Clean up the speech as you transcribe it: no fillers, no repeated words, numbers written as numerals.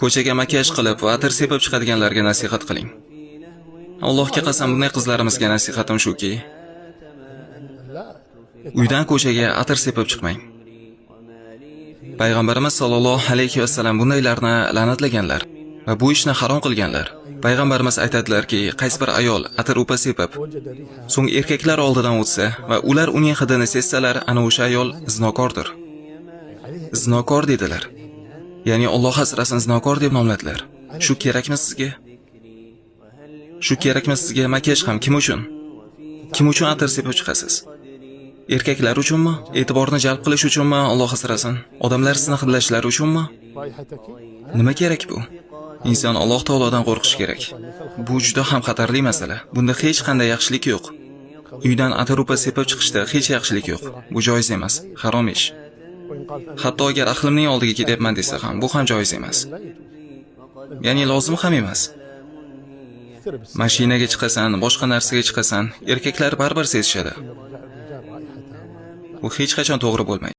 Ko'chaga makiyaj qilib va atir sepib chiqadiganlarga nasihat qiling. Allohga qasam, bunday qizlarimizga nasihatim shuki, لا uydan ko'chaga atir sepib chiqmang. Payg'ambarimiz sollallohu alayhi vasallam bundaylarni la'natlaganlar va bu ishni harom qilganlar. Payg'ambarimiz aytadilarki, qaysi bir ayol atir upa sepib, وجد ريحها so'ng erkaklar oldidan o'tsa va ular uning hidini sezsalar, ana o'sha ayol zinokordir. عليه Zinokor dedilar. Ya'ni Alloh asrasin, zinokor deb nomladilar. Shu kerakmi sizga? Shu kerakmi sizga? Makiyaj ham kim uchun? Kim uchun atir sepib chiqasiz? Erkaklar uchunmi? E'tiborni jalb qilish uchunmi? Alloh asrasin. Odamlar sizni hidlashlari uchunmi? رائحتك Nima kerak bu? Inson Alloh taolodan qo'rqishi kerak. Bu juda ham xatarli masala. Bunda hech qanday yaxshilik yo'q. Uydan atir upa sepib chiqishda hech yaxshilik yo'q. Bu joiz emas, harom ish. وإن قالت أنا Hatto agar ahlimning oldiga ketyapman desa ham, bu ham joiz emas. لا يجوز Ya'ni lozim ham emas. كثير بالسن Mashinaga chiqasan, boshqa narsaga chiqasan, erkaklar baribir sezishadi. الرجال رائحتها Bu hech qachon to'g'ri bo'lmaydi.